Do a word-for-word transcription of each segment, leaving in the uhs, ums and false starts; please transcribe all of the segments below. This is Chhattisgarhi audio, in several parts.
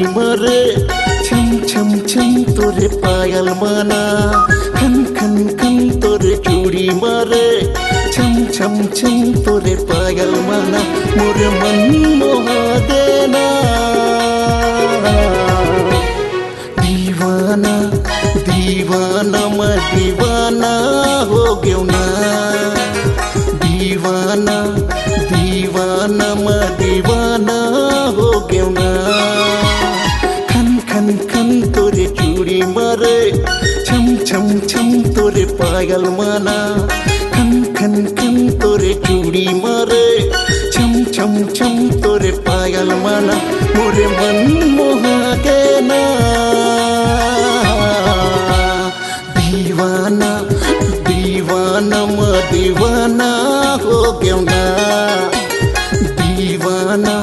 मरे, छम छम छम तोरे पायल मना, खन खन खन तोरे चूड़ी मरे, छम छम छम तोरे पायल मना, मोर मन मोहा देना। दीवाना, दीवाना, मैं दीवाना हो गेव ना। दीवाना, दीवाना, मैं दीवाना हो गेव ना। खन खन खन तोरे चूड़ी मरे, छम छम छम तोरे पायल मना। खन खन खन तोरे चूड़ी मरे, छम छम छम तोरे पायल मना, मोरे मन मोहा गेना। दीवाना, दीवाना, मैं दीवाना हो गेव ना। दीवाना,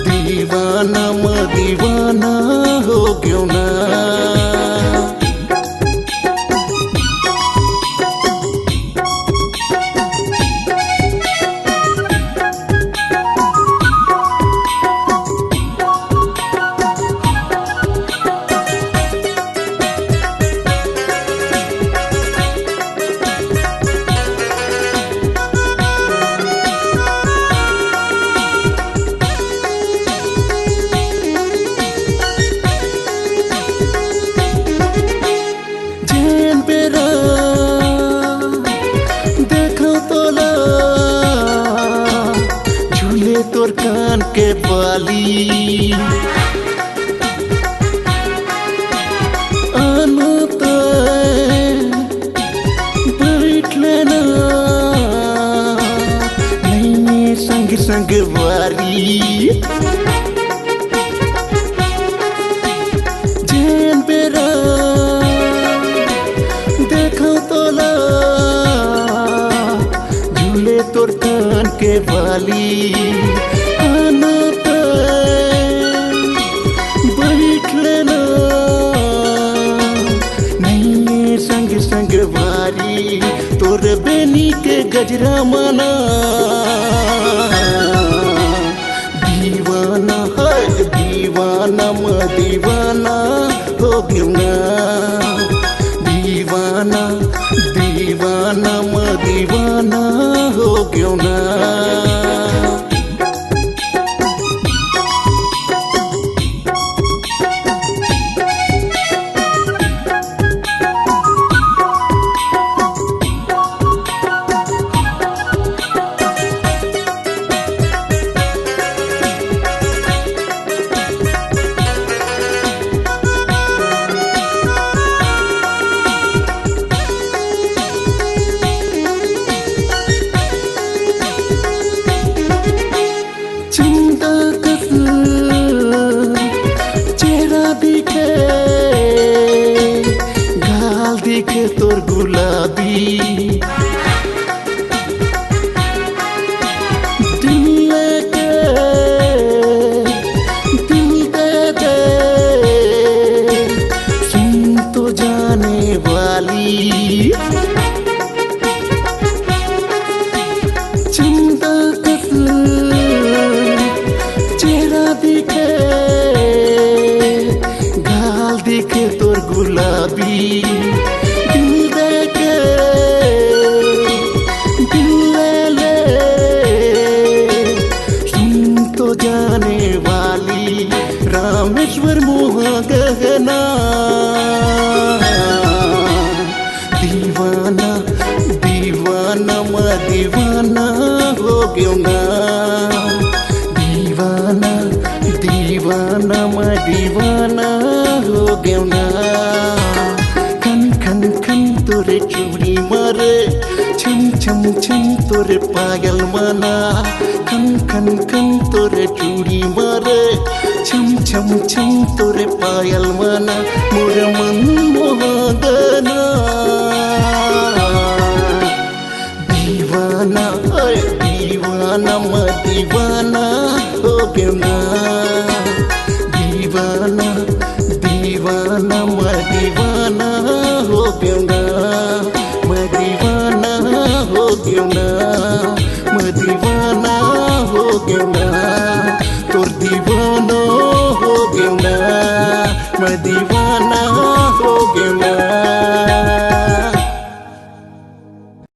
दीवाना, मैं दीवाना हो गेव ना। जेन बेरा देखो तोला, झूले तोर कान के बाली। आना तय बैठ लेना, नैने संग संग वारी। जेन बेरा देखो तोला, झूले तोर कान के बाली। आना तय बैठ लेना, नैने संग संग वारी, तोर बेनी के गजरा मना। दीवाना है दीवाना, मैं दीवाना हो गेव ना। दीवाना, दीवाना, मैं दीवाना हो गेव ना। चंदा कस चेहरा दिखे, गाल दिखे तोर गुलाबी। दिल लेके दिल दे दे, सुन तो जाने वाली। चंदा कस चेहरा दिखे, गाल दिखे तोर गुलाबी। दिल देके दिल ले ले, सुन तो जाने वाली। रामेश्वर मोहा गहना। दीवाना, दीवाना, मैं दीवाना हो गेव ना। दीवाना, दीवाना, मैं दीवाना हो गेव ना। खन खन खन तोरे चूड़ी मरे, छम छम छम तोरे पायल मना। खन खन खन तोरे चूड़ी मरे, छम छम छम तोरे पायल मना, मोर मन मोहा गना। दीवाना, ओए दीवाना, मैं दीवाना हो गेव ना। दीवाना, दीवाना, मैं दीवाना हो गेव ना। मैं दीवाना हो गेव ना। मैं दीवाना हो गेव ना।